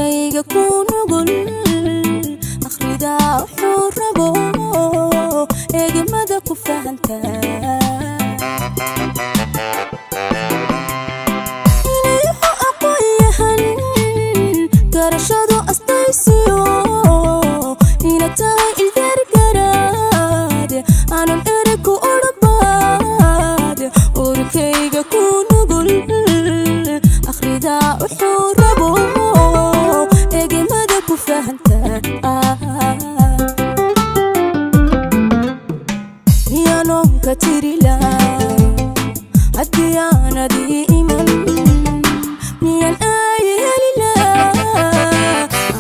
Urkayga ku nugul, akhridaa wuxuu rabo, eegmada ku fahantaa. Inayuhu aqoon-yahan, garashadu astaysiyo, ina tahay ildeergaraad, aanan erey ku odhanbaad. Urkayga ku nugul, akhridaa wuxuu rabo, eegmada ku fahantaa. Miyanoonka tirila haddii aanad ii iman? Miyan aayi helila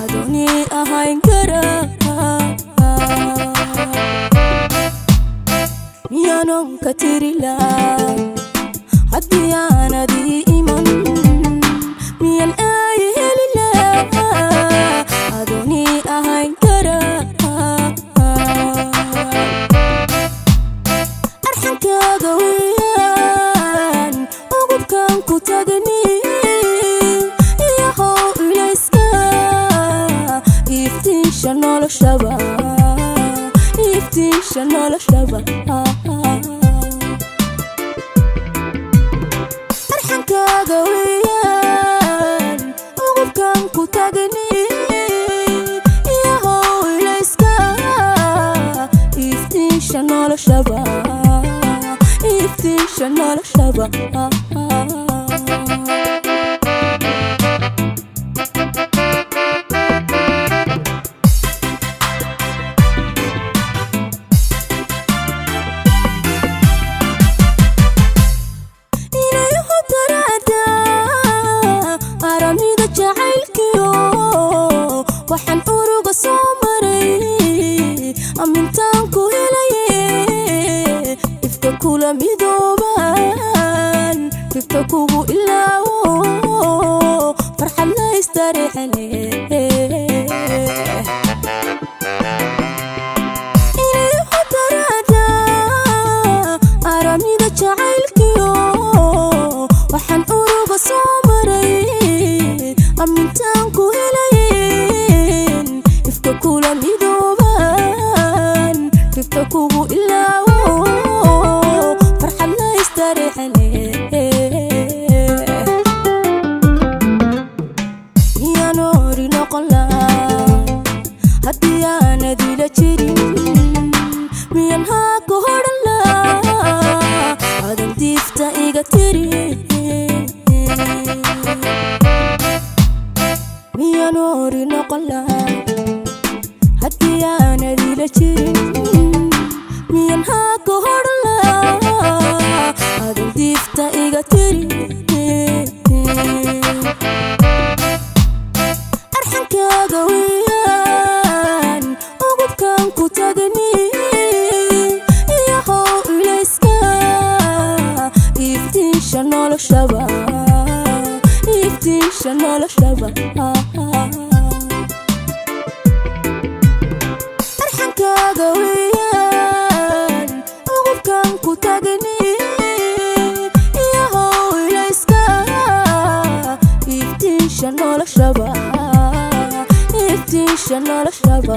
adoonii ahayn kara? Miyanoonka tirila haddii aanad ii iman? Miyan aayi helila adoonii ahayn kara? Arxankaaga weeyaan ugubkan ku tagni, iyahow ilayska iftiinsha noloshaba, iftiinsha noloshaba. Arxankaaga weeyaan ugubkan ku tagni, iyahow ilayska iftiinsha noloshaba, iftiinsha noloshaba. Inayhu taraada aramida jacaylkiyo, waxaan uruga soo maray amintaan ku helaye. Ifka kula midoobaan, ifka kugu ilaawo, farxad la istareexele. Inayhu taraada aramida jacaylkiyo, waxaan uruga soo maray amintaan ku helayen. Ifka kula midoobaan, ifka kugu ilaawo, farxad la istareexele. Miyaan ori noqon lahaa haddii aanad ila jirin? Miyan haa ku hodhan lahaa adan diifta iga tiri? Miyaan ori noqon lahaa haddii aanad ila jirin? Miyan haa ku hodhan lahaa adan diifta iga tiri? Arxankaaga weeyaan ugubkan ku tagni, iyahow ilayska iftiinsha noloshaba, iftiinsha noloshaba. Arxankaaga weeyaan ugubkan ku tagni, iyahow ilayska iftiinsha noloshaba, iftiinsha noloshaba.